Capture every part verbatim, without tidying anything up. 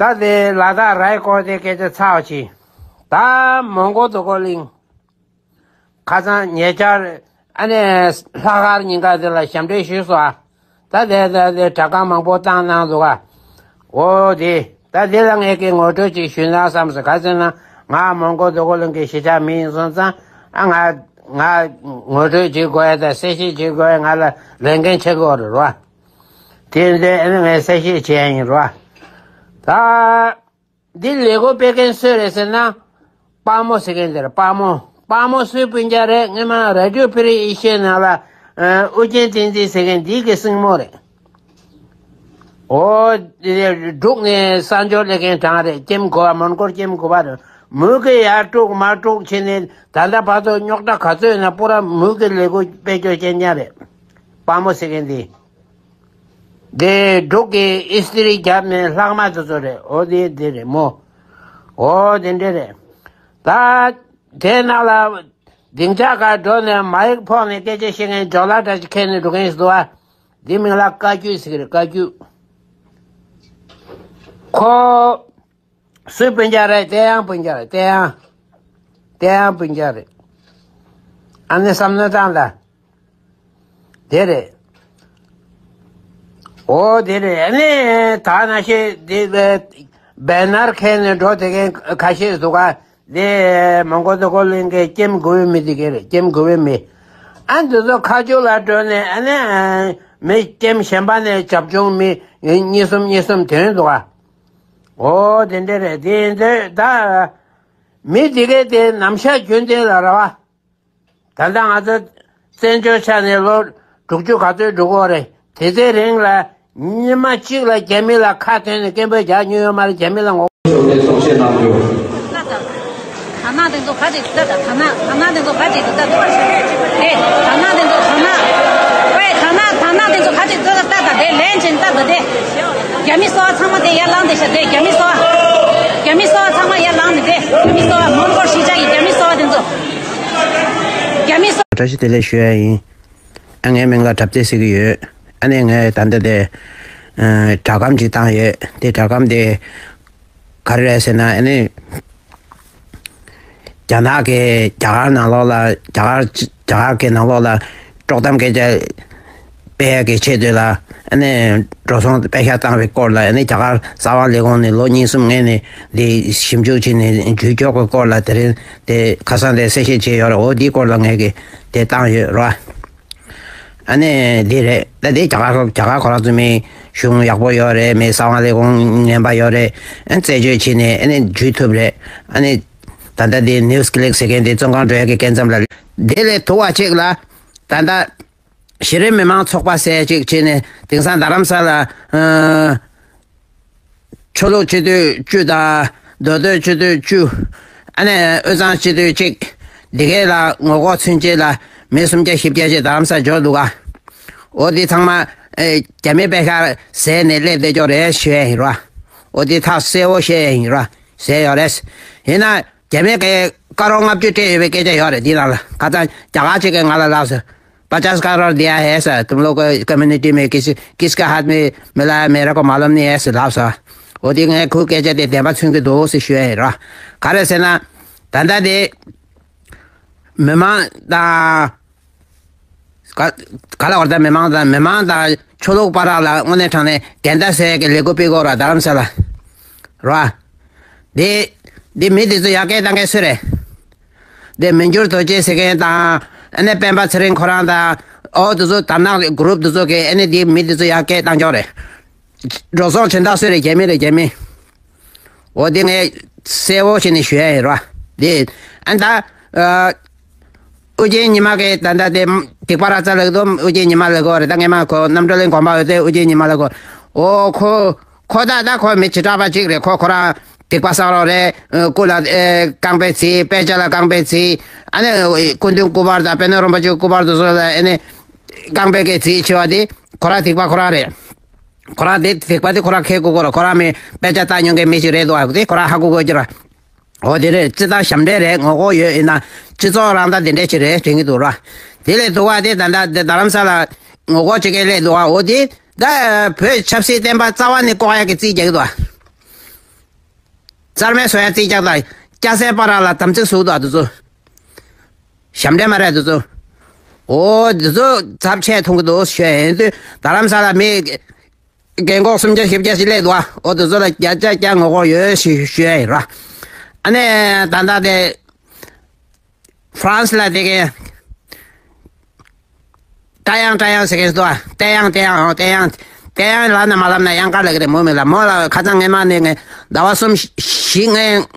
ད་དེ་ལ་དྭགས་རའི་སྐོར་དེ་སྐད་ཆ་ཚར་བ་ཅིག་ད་མོན་གྷོ་རྡོ་རྐོ་གླིང་། ཁ་སང་ཉེ་ཆར་ཨ་ནེ་ལྷག་དཀར་ཉིན་ག་དེ་ལ་ཞབས་འདྲེན་ཞུས་སོང་ཨ། ད་དེ་ད་དེ་དྲ་སྒང་མང་པོ་བཏང་གནང་འདུག་ག་འོ་དེ་ད་དེ་ལ་ངས་ཀྱི་ངོ་སྤྲོད་ཅིག་ཞུས་ན་བསམ་སོང་། ག་ཟེར་ན་ང་མོན་གྷོ་རྡོ་རྐོ་གླིང་གི་གཞིས་ཆགས་མི་ཡིན་སོང་ཙང་ཨ་ང་ང་ངོ་སྤྲོད་བྱེད་དགོས་ཡ་དང་གསལ་བཤད་བྱེད་དགོས་ཡ་ང་ལ་ལས་འགན་ཆེ་གི་ཡོད་རེད་རོ། དེ་འདྲ་ཨ་ནི་ངས་གསལ་བཤད་བྱས་ཡ་ཡིན་རོ། ད། འདི་ལས་འགུལ་སྤེལ་མཁན་སུ་རེད་ཟེར་ན། དཔའ་མོ་ཟེར་མཁན་དེ་རེད། དཔའ་མོ། དཔའ་མོ་སུའི་སྤུན་ཀྱག་རེད། སྔོན་མ་ར་ཌི་ཡོ་ཕི་རི་ཨེ་ཤི་ཡའི་ནང་ལ་ཨ་ཨུ་རྒྱན་བསྟན་འཛིན་ཟེར་མཁན་འདི་གི་སྲིང་མོ་རེད། འོ། འདི་འབྲུག་ནས་གསར་འབྱོར་སླེབས་མཁན་གྲས་རེད། ཀེམ་དགུ་པ། མོན་གྷོར་ཀེམ་དགུ་པ་རེད། མོ་གིས་ཡར་དཀྲུག་མར་དཀྲུག་བྱས་ནས་ད་ལྟ་བར་དུ་རྙོག་དྲ་ག་ཚོད་ཡོད་ན་པུ་ར་མོ་གིས་ལས་འགུལ་སྤེལ་རྒྱུ་རྐྱང་རྐྱང་རེད། དཔའ་མོ་ཟེར་མཁན་འདི། དེ་འབྲུག་གི་ཨིས་ཏི་རི་རྒྱབ་ནས་ལྷག་མ་དེ་ཚོ་རེད། འོ་དེ་དེ་རེད་མོ། འོ་དེ་འདྲ་རེད། ད་དེ་ནང་ལ་སྡིངས་ཆ་སྒང་འགྲོ་ནས་མའིག་ཕོག་ནས་སྐད་ཆ་བཤད་མཁན་ཇོ་ལགས་འདྲ་ཞིག་ཁྱེར་ནས་འགྲོ་མཁན་ཞིག་འདུག་ཨ། དེ་མིང་ལ་བཀའ་བརྒྱུད་ཟེར་གི་རེད། བཀའ་བརྒྱུད། ཁོ། སུའི་སྤུན་ཀྱག་རེད། བསྟན་དབྱངས་སྤུན་ཀྱག་རེད། བསྟན་དབྱངས། བསྟན་དབྱངས་སྤུན་ཀྱག་རེད། ཨ་ནི་བསམ་མནོ་བཏང་ད། དེ་རེད། འོ་དེ་རེད། ཨ་ནི་ད་ནང་བཞིན་དེ་བའི་བེ་ནར་འཁྱེར་ནས་འགྲོ་བསྡད་མཁན་ཁ་ཤས་འདུག་ག་དེ་མོན་གྷོ་རྡོ་རྐོ་གླིང་གི་ཀེམ་དགུ་པའི་མི་དེ་ག་རེད། ཀེམ་དགུ་པའི་མི། ཨ་འདི་ཚོ་ཁ་མཆུ་ལ་འགྲོ་ནས་ཨ་ནི་མི་ཀེམ་གཞན་པ་ནས་བྱབ་ཆུང་མི་གཉིས་གསུམ་གཉིས་གསུམ་ཐོན་འདུག་ག་འོ་དེ་འདྲ་རེད། དེ་ཡིན་དུས་ད་མི་དེ་གས་དེ་ནམ་ཞག་རྒྱུན་དེ་ལ་ར་བ། ད་ལྟ་ང་ཚོ་བཙན་བྱོལ་ཆགས་ནས་ལོ་དྲུག་ཅུ་ག་ཚོད་འགྲོ་གི་ཡོད་རེད། དེ་ཚོའི་རིང་ལ་ཉི་མ་གཅིག་ལ་རྒྱ་མི་ལ་ཁ་ཐོན་ནས་སྐད་འབོད་རྒྱག་མྱོང་ཡོད་མ་རེད། རྒྱ་མི་ལ་ངོ་ལ་དྭགས་དང་། དར་ནག་དེ་ཚོ་ཕར་ཅིག་ཏུ་ལྟ་དང་། དར་ནག་དར་ནག་དེ་ཚོ་ཕར་ཅིག་ཏུ་ལྟ་དང་། དེ་དར་ནག་དེ་ཚོ་དར་ནག་ཝེ་དར་ནག་དར་ནག་དེ་ཚོ་ཕར་ཅིག་ཏུ་ལྟ་དང་། དེ་ལན་ཅིག་ལྟ་དང་། དེ་རྒྱ་མི་སོ་པ་ཚང་མ་དེ་ཡར་ལངས་ཏེ་ཤག་དེ་རྒྱ་མི་སོ་པ། རྒྱ་མི་སོ་པ་ཚང་མ་ཡར་ལངས་ནས། དེ་རྒྱ་མི་སོ་པ། མོན་གྷོ་གཞིས་ཆགས་ཀྱི་རྒྱ་མི་སོ་པ་དེ་ཚོ། རྒྱ་མི་སོ། བཀྲ་ཤིས་བདེ་ལེགས་ཞུ་ཡ་ཡིན། ཨ་ངའི་མིང་ལ་གྲབ་རྩེ་ཟེར་གྱི་ཡོད། ཨ་ནི་ངས་ད་ལྟ་དེ་ཨ་སྦྲག་སྒམ་ཅིག་བཏང་ཡོད། དེ་སྦྲག་སྒམ་དེ་ག་རེ་རེད་ཟེར་ན། ཨ་ནི་རྒྱ་ནག་གིས་རྒྱ་གར་ནང་ལོགས་ལ། རྒྱ་གར། རྒྱ་གར་གྱི་ནང་ལོགས་ལ་དཀྲོག་གཏམ་སྐད་ཆ་སྤེལ་ཡ་གི་ཆེད་དུ་ལ། ཨ་ནི་འགྲོ་སོང་དཔེ་ཤག་བཏང་བའི་སྐོར་ལ། ཨ་ནི་རྒྱ་གར་གསང་བ་ལས་ཁུངས་ནས་ལོ་གཉིས་གསུམ་སྔོན་ནས་འདི་ཞིབ་འཇུག་བྱས་ནས་ཇུས་འགོད་ཀྱི་སྐོར་ལ་དེ་རིང་དེ་ཁ་སང་དེ་གསལ་བཤད་བྱས་ཡོད་རེད། འོ་འདིའི་སྐོར་ལ་ངས་ཀྱི་དེ་བཏང་ཡོད་རོ། ཨ་ནི་འདི་རེད། ད་འདི་རྒྱ་གར། རྒྱ་གར་ཁོ་རང་ཚོ་མི་གཞུང་ཡག་པོ་ཡོད་རེད། མི་གསང་བ་ལས་ཁུངས་ངན་པ་ཡོད་རེད། ཨ་རྩད་གཅོད་བྱས་ནས་ཨ་ནི་འཇུས་ཐུབ་རེད། ཨ་ནི་ད་ལྟ་འདི་ནིའུ་སི་ཀི་ལིག་ཟེར་མཁན་དེ་བཙོན་ཁང་འགྲོ་ཡ་གི་སྐབས་མཚམས་ལ། འདི་ལས་ཐུ་བ་ཅིག་ལ་ད་ལྟ་གཞི་རིམ་མི་མང་ཚོགས་པ་ཟེར་ཅིག་བྱས་ནས། དེང་སང་རྡ་རམ་ས་ལ་ཨ་ཆོས་ལུགས་སྤྱི་འཐུས་བཅུ་དང་། མདོ་སྟོད་སྤྱི་འཐུས་བཅུ། ཨ་ནི་དབུས་གཙང་སྤྱི་འཐུས་གཅིག་འདི་གས་ལ་ངོ་ལྐོག་ཚུན་ཆད་ལ་མི་སུམ་བརྒྱ་བཞི་བརྒྱ་ཅིག་རྡ་རམ་ས་འབྱོར་འདུག་ག་འོ་འདི་ཚང་མ་ཨེ་རྒྱ་མི་པད་ཤག་ཟས་ནས་སླེབས་བསྡད་ཀྱོག་རེད་ཞུ་ཡ་ཡིན་རོ། འོ་འདི་ཐག་གསལ་བོ་བཤད་ཡ་ཡིན་རོ། ཟས་ཡོད་རེད། ཡིན་ན་རྒྱ་མི་གས་བཀའ་རོགས་ལྔ་བཅུ་སྤྲད་ཡོད་པའི་སྐད་ཆ་ཡོད་རེད། འདི་ནང་ལ་ཁ་སང་རྒྱ་གར་ཅིག་གིས་ང་ལ་ལབ་སོང་། पचास करोड़ दिया है सर, तुम लोग को कम्युनिटी में किसी, किसका हाथ में मिला है, मेरे को मालूम नहीं है सर, ལབ་སོང་། འོ་དེ་ངས་ཁོའི་སྐད་ཆ་དེ་བདེན་པ་མཚོན་གྱི་འདུག་ཟེར་ཞུ་ཡ་ཡིན་རོ། ག་རེ་ཟེར་ན། ད་ལྟ་དེ་མི་མང་དང་། ག་ག་ལ་བར་ད་མི་མང་དང་། མི་མང་དང་ཆོས་ལུགས་བར་ལ་དངོས་གནས་དྲང་གནས་འགལ་ཟླ་སེལ་གྱི་ལས་འགུལ་སྤེལ་དགོས་ར། རྡ་རམ་ས་ལ་རོ། དེ་དེ་མི་དེ་ཚོ་ཡར་སྐད་བཏང་མཁན་སུ་རེད། དེ་མི་འགྱུར་རྡོ་རྗེ་ཟེར་མཁན་དང་། ཨ་ནི་སྤེན་པ་ཚེ་རིང་ཁོ་རང་དང་། ཨོ་དེ་ཚོ་དར་ནག་གི་གུ་རུབ་དེ་ཚོ་གིས་ཨ་ནི་དེ་མི་དེ་ཚོ་ཡར་སྐད་བཏང་ཀྱོག་རེད། འགྲོ་སོང་སྦྱིན་བདག་སུ་རེད། རྒྱ་མི་རེད། རྒྱ་མི། འོ་དེ་ངས་གསལ་བོ་བྱས་ནས་ཞུ་ཡ་ཡིན་རོ། དེ་ཨ་ནི་ད་ཨ་ཨུ་རྒྱན་ཉི་མ་གིས་ད་ལྟ་དེ་སྡིག་པ་ར་ཙ་ལབ་འདུག་ཨུ་རྒྱན་ཉི་མ་ལབ་གོ་རེད། ད་ངས་མ་གོ། རྣམ་གྲོལ་གླིང་དགོན་པ་ཡོད་དེ་ཨུ་རྒྱན་ཉི་མ་ལབ་གོ། འོ་ཁོ། ཁོ་ད་ད་ཁོ་མི་བྱེ་བྲག་པ་ཅིག་རེད། ཁོ་ཁོ་རང་སྡིག་པ་བསགས་རོགས་རེད། སྐུ་ལ་ཨེ་རྐང་པའི་རྩིས། དཔེ་ཆ་ལ་རྐང་པའི་རྩིས། ཨ་ནི་སྐུ་མདུན་སྐུ་པར་དང་པད་ནོར་རིན་པོ་ཆེ་སྐུ་པར་དེ་ཚོ་ལ་ཨ་ནི་རྐང་པའི་གི་རྩིས་ཆེ་བ་དེ་ཁོ་རང་སྡིག་པ་ཁོ་རང་རེད། ཁོ་རང་དེ་སྡིག་པ་དེ་ཁོ་རང་ཁེགས་དགོས་ཀྱི་རེད། ཁོ་རང་མི་དཔེ་ཆ་ལྟ་མྱོང་མཁན་མི་ཞིག་རེད་འདུག་ཨ། དེ་ཁོ་རང་ཧ་གོ་དགོས་ཀྱི་རེད། འོ་དེ་རེད། སྤྱིར་བཏང་ཞབས་འདྲེན་རེད། ངོ་ལྐོག་ཡོད་ཡིན་ན་སྤྱི་ཚོགས་རང་ད་དེ་འདྲས་ཅིག་རེད་དྲན་གྱི་འདུག་ར། དེ་ལས་དུ་བ་དེ་ད་ལྟ་རྡ་རམ་ས་ལ་ངོ་ལྐོག་ཅིག་གིས་སླེབས་འདུག་ཨ། འོ་དེ་ད་བོད་ཆབ་སྲིད་བསྟན་པ་རྩ་བ་ནས་བཀོག་ཡག་གི་རྩིས་རྒྱག་གི་འདུག་ཨ། གསར་མའི་བཟོ་ཡ་རྩིས་རྒྱག་དང་། སྐྱ་སེར་པ་ར་ལ་དམ་ཚིག་ཟུག་འདུག་ཨ་དེ་ཚོ། ཞབས་འདྲེན་མ་རེད་དེ་ཚོ། འོ་དེ་ཚོ་ཚབས་ཆེ་མཐོང་གི་འདུག་ཞུ་ཡ་ཡིན་དུས། རྡ་རམ་ས་ལ་མི་རྒན་གོག་སུམ་བརྒྱ་བཞི་བརྒྱ་ཞིག་སླེབས་འདུག་ཨ། འོ་དེ་ཚོ་ལ་བརྒྱ་ཆ་བརྒྱ་ངོ་རྒོལ་ཡོད་ཞེས་ཞུ་ཡ་ཡིན་ར། ཨ་ནི་ད་ལྟ་དེ་ཧྥ་རན་སི་ལ་དེ་གའི་ཏ་ཡང་ཏ་ཡང་ཟེར་མཁན་འདུག་ཨ། ཏ་ཡང་ཏ་ཡང་འོ་ཏ་ཡང་། ཏ་ཡང་ལབ་ན་མ་ལབ་ན་གཡང་དཀར་ལབ་ཀྱི་རེད། མོ་མི་ལ་མོ་ལ་ཁ་སང་ངས་མ་ནས་ངས་ཟླ་བ་གསུམ་བཞི་ངས་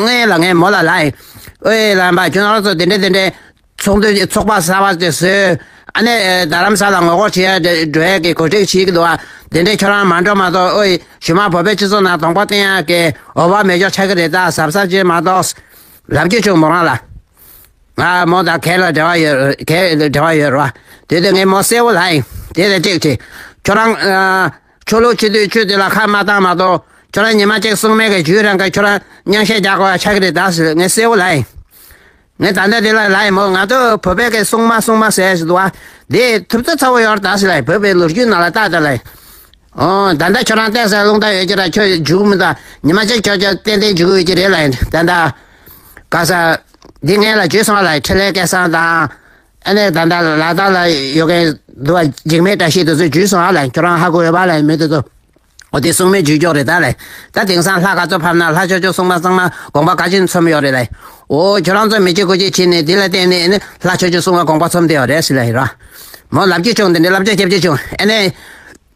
ངས་ལ་ངས་མོ་ལ་ལབ་ཡིན། ཨོའི་ལམ་པ་ཁྱོད་རང་ཚོ་དེ་འདྲས་དེ་འདྲས་ཚོགས་འདུ་ཚོགས་པ་གསར་པ་དེ་བཟོས། ཨ་ནི་རྡ་རམ་ས་ལ་ངོ་རྒོལ་བྱེད་ཡ་འགྲོ་ཡ་གི་གོ་སྒྲིག་བྱེད་ཀྱི་འདུག་ཨ། དེ་འདྲས་ཁྱོད་རང་མ་འགྲོ་མ་གཏོགས། ཨོའི་ཞུ་མ་བོད་པའི་སྤྱི་ཚོགས་ནང་གདོང་པ་བསྟན་ཡ་གི་འོ་བ་མེད་ཅོག་ཆགས་ཀྱི་རེད། ད་གཟབ་གཟབ་བྱེད་མ་གཏོགས་ལབ་རྒྱུ་བྱུང་མོ་རང་ལ། ང་མོ་དང་གལ་ལ་འབྲེལ་བ་ཡོད། གལ་ལ་འབྲེལ་བ་ཡོད་རེད་བ། དེ་དུས་ངས་མོ་གསལ་བོ་ལབ་ཡིན། དེ་ལ་གཅིག་བྱེད། ཁྱོད་རང་ཨ། ཆོ་ལུགས་བྱེད་དུས་ཆོས་དེ་ལ་ཁ་མ་བཏང་མ་གཏོགས། ཁྱོད་རང་ཉི་མ་གཅིག་སྲུང་མའི་གི་རྒྱུད་རང་གི་ཁྱོད་རང་སྙན་ཤལ་རྒྱག་དགོས་ཡ་ཆགས་ཀྱི་རེད་ད་ཟེར་ངས་གསལ་བོ་ལབ་ཡིན། ངས་ད་ལྟ་དེ་ལ་ལབ་ཡིན་མོ། ང་ཚོ་བོད་པའི་གི་སྲུང་མ་སྲུང་མ་ཟེར་ཞིག་འདུག་བ། དེ་ཐུབ་ཚོད་ཚ་བོ་ཡོད་རེད་ད་ཟེར་ལབ་ཡིན། བོད་པའི་ལོ་རྒྱུས་ནང་ལ་བལྟ་ད་ལབ་ཡིན། ཨོ་ད་ལྟ་ཁྱོད་རང་བལྟས་ས་རླུང་རྟ་ཡོད་ཀྱི་ར། ཁྱོད་རྒྱུག་མི་ད་ཉི་མ་གཅིག་ཁྱོད་ཁྱོད་ཏན་ཏན་རྒྱུག་ཡོད་ཀྱི་རེད་ལབ་ཡིན། ད་ལྟ་ག་ས་འདི་ངས་ལ་བརྗོད་སོང་ལ། འཕྲིན་ལས་སྐལ་བཟང་དང་། ཨ་ནི་ད་ལྟ་ལ་དྭགས་ལ་ཡོད་མཁན་འདུག་བ། འཇིགས་མེད་བཀྲ་ཤིས་དེ་ཚོས་བརྗོད་སོང་ཨ་ལ། ཁྱོད་རང་ཧ་གོ་ཡོད་པ་ལ་མི་དེ་ཚོ། འོ་དེ་སྲུང་མའི་བརྗོད་ཀྱོག་རེད་ད་ལ། ད་དེང་སང་ལྷ་ག་ཚོད་ཕབ་ན་ལྷ་ཆོས་སྐྱོང་སྲུང་མ་གཙང་མ་དགོངས་པ་ག་ཅིག་ཚོམ་ཡོད་རེད་ལ། འོ་ཁྱོད་རང་ཚོ་མི་བྱེད་དགུ་བྱེད་བྱེད་ནས་དེ་ལ་བརྟེན་ནས་ཨ་ནི་ལྷ་ཆོས་སྐྱོང་སྲུང་མ་དགོངས་པ་ཚོམ་བསྡད་ཡོད་རེད་ཟེར་ལ་ཡིན་ར། མོ་ལབ་རྒྱུ་བྱུང་། དེ་འདྲའི་ལབ་རྒྱུ་རྒྱབ་རྒྱུ་བྱུང་། ཨ་ནི་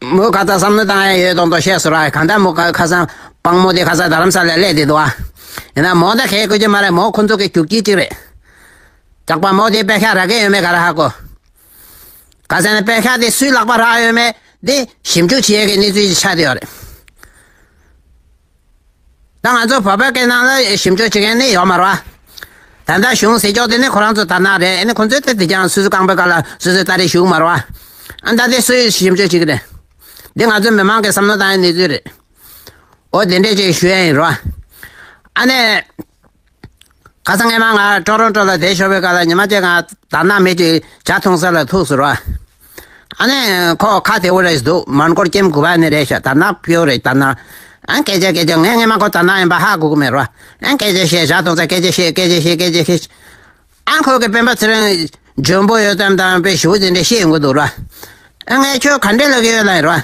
མོ་ག་ཚོད་བསམ་བློ་བཏང་ཡ་ཡོད་མདོག་མདོག་བཤད་སོང་ར། གང་ལྟར་མོ་ཁ་ཁ་སང་སྤང་མོ་དེ་ཁ་སང་རྡ་རམ་ས་ལ་སླེབས་བསྡད་འདུག་ཨ། ཡིན་ན་མོ་ད་གས་དགོས་ཀྱི་མ་རེད། མོ་ཁོ་ཚོ་གི་རྒྱུག་ཁྱི་གཅིག་རེད། ཇག་པ་མོ་དེ་པད་ཤག་རག་གི་ཡོད་མེད་ག་རེ་ཧ་གོ། ག་ཟེར་ན་པད་ཤག་དེ་སུའི་ལག་པ་རག་ཡོད་མེད་དེ་ཞིབ་འཇུག་བྱེད་ཡས་ཀྱི་གནས་ཚུལ་ཞིག་ཆགས་བསྡད་ཡོད་རེད། ད་ང་ཚོ་བོད་པའི་སྐད་ནང་ལ་ཞིབ་འཇུག་བྱེད་མཁན་ནི་ཡོད་མ་རེད་བ། ད་ལྟ་གཞུང་ཟེར་ཀྱོག་དེ་ནི་ཁོ་རང་ཚོ་དར་ནག་རེད། ཨ་ནི་ཁོ་ཚོས་དེ་དེ་ཀྱང་སོ་སོའི་རྐང་པའི་སྒང་ལ་སོ་སོའི་སྟ་རེ་ཞུགས་མ་རེད་བ། ཨ་ད་དེ་སུས་ཞིབ་འཇུག་བྱེད་ཀྱི་རེད། འདི་ང་ཚོའི་མི་མང་གི་བསམ་བློ་བཏང་ཡའི་གནས་ཚུལ་རེད། འོ་དེ་འདྲས་ཅིག་ཞུ་ཡ་ཡིན་རོ། ཨ་ནི། ཁ་སང་ངས་མ་ང་ཀྲོ་རོན་ཀྲོ་ལ་བསྡད་ཤོར་བའི་སྐབས་ལ་ཉི་མ་གཅིག་ང་དར་ནག་མི་གཅིག་ཇ་འཐུང་ས་ལ་ཐུག་སོང་རོ། ཨ་ནི་ཁོ་ཁ་བདེ་བོ་རེད་འདུག་མོན་གྷོར་ཀེམ་དགུ་པ་ནས་རེད་ཤག་དར་ནག་ཕིའོ་རེད་དར་ནག་ཨ་སྐད་ཆ་སྐད་ཆ་ངས་ངས་མ་ཁོ་དར་ནག་ཡིན་པ་ཧ་གོ་གི་མེད་རོ། ཨ་སྐད་ཆ་བཤད་ཇ་འཐུང་ས་སྐད་ཆ་བཤད་སྐད་ཆ་བཤད་སྐད་ཆ་བཤད། ཨ་ཁོ་གི་སྤེན་པ་ཚེ་རིང་འཇོན་པོ་ཡོད་ཙམ་དང་དཔེ་ཞེ་པོ་དེ་འདྲ་བཤད་ཡོང་གི་འདུག་རོ། ཨ་ངས་ཁྱོད་ག་འདྲས་ལབ་ཀྱི་ཡོད་ལབ་ཡིན་རོ།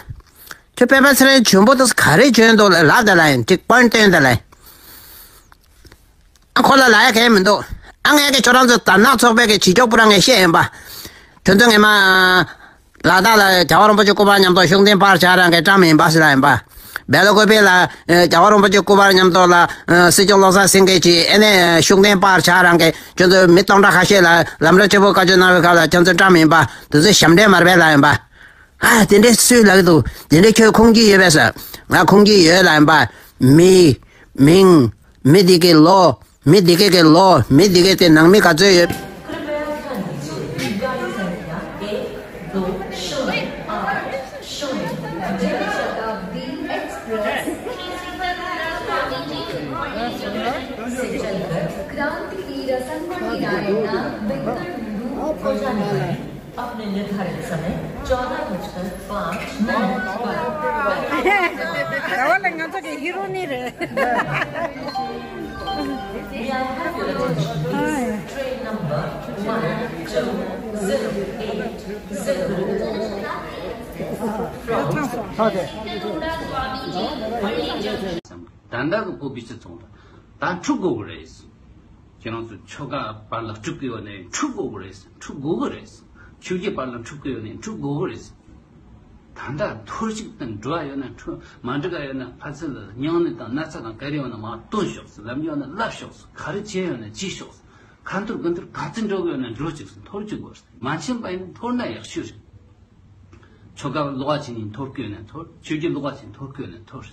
ཁྱོད་སྤེན་པ་ཚེ་རིང་འཇོན་པོ་དེ་ག་རེ་འཇོན་འདུག་ལབ་ད་ལབ་ཡིན། ཅིག་པོ་ཡིན་ཊི་སྟོན་ད་ལབ་ཡིན། ཨ་ཁོ་ལ་ལབ་ཡ་གང་ཡང་མི་འདུག་ཨ་ངས་ཀྱི་ཁྱོད་རང་ཚོ་དར་ནག་ཚོགས་པའི་གི་བྱེད་ཕྱོགས་པུ་རང་ངས་བཤད་ཡིན་པ། ཁྱོད་ཚོ་ངས་མ། ལ་དྭགས་ལ་རྒྱལ་བ་རིན་པོ་ཆེ་སྐུ་པར་མཉམ་དུ་ཤུགས་ལྡན་པར་ཆ་རང་གི་བཀྲམ་ཡིན་པ་ཟེར་ལབ་ཡིན་པ། སྦེལ་ཀོབ་ལ་རྒྱལ་བ་རིན་པོ་ཆེ་སྐུ་པར་མཉམ་དུ་ལ་སྲིད་སྐྱོང་བློ་བཟང་སེང་གེ་གིས་ཨ་ནི་ཤུགས་ལྡན་པར་ཆ་རང་གི་ཁྱོད་ཚོ་མི་སྟོང་ཕྲག་ཁ་ཤས་ལ་ལམ་འགྲོ་སྤྱི་བོ་བཀའ་བཀྱོན་གནང་བའི་སྐབས་ལ་ཁྱོད་ཚོ་བཀྲམ་ཡིན་པ། དེ་ཚོ་ཞབས་འདྲེན་མ་རེད་པས་ལབ་ཡིན་པ། ཨ་དེ་འདྲས་སུས་ལབ་ཀྱི་འདུག་དེ་འདྲས་ཁྱོད་ཁུངས་སྐྱེལ་ཡོད་པས་ཟེར། ང་ཁུངས་སྐྱེལ་ཡོད་ལབ་ཡིན་པ། མི། མིང་། མི་འདི་གའི་ལོ། མི་འདི་གའི་གི་ལོ། མི་འདི་གའི་དེ་ནང་མི་ག་ཚོད་ཡོད། कृपया ध्यान दीजिए, गाड़ी संख्या एक, दो, शून्य, आठ, शून्य, जनशताब्दी एक्सप्रेस। से चलकर क्रांति वीर संगम नारायण नाग वेंकट लूर पहुंचाने वाली अपने निर्धारित समय चौदह बजकर पाँच मिनट पर। ད་བ་ལ་ང་ཚོ་གི་ཧི་རོ་ནི་རེད། May I have your attention, please? Train number one two zero eight zero from ད་ལྟ་གི་བོད་པའི་སྤྱི་ཚོགས་ད་འཁྲུག་དགོས་ཀྱི་རེད། ཁྱེད་རང་ཚོ་ཆོལ་ཁ་བར་ལ་འཁྲུག་གི་ཡོད་ནའི་འཁྲུག་དགོས་ཀྱི་རེད། འཁྲུག་དགོས་ཀྱི་རེད། ཆོས་བརྒྱུད་བར་ལ་འཁྲུག་གི་ཡོད་ནའི་འཁྲུག་དགོས་ཀྱི་རེད། ད་ལྟ་འཐོར་ཅིག་དང་འགྲོ་བ་ཡོད་ན་འཁྲུག་མ་འགྲིག་ག་ཡོད་ན་ཕ་ཚུལ་ལ་སྙིང་ནད་དང་ན་ཚ་དང་ག་རེ་ཡོད་ན་མར་སྟོན་ཤོག་ལབ་ཡོད་ན་ལབ་ཤོག་ག་རེ་བྱས་ཡོད་ན་བྱས་ཤོག་ཁ་འཐོར་དགུ་འཐོར་ག་ཚོད་འགྲོ་གི་ཡོད་ན་འགྲོ་ཅིག་འཐོར་ཅིག་དགོས་རེད། མ་ཕྱིན་པ་ཡིན་ན་འཐོར་ན་ཡག་ཤོས་རེད། ཆོལ་ཁ་ལོགས་ཀ་ཕྱིན་ནས་འཐོར་གི་ཡོད་ན་འཐོར། ཆོས་བརྒྱུད་ལོགས་ཀ་ཕྱིན་འཐོར་གི་ཡོད་ན་འཐོར།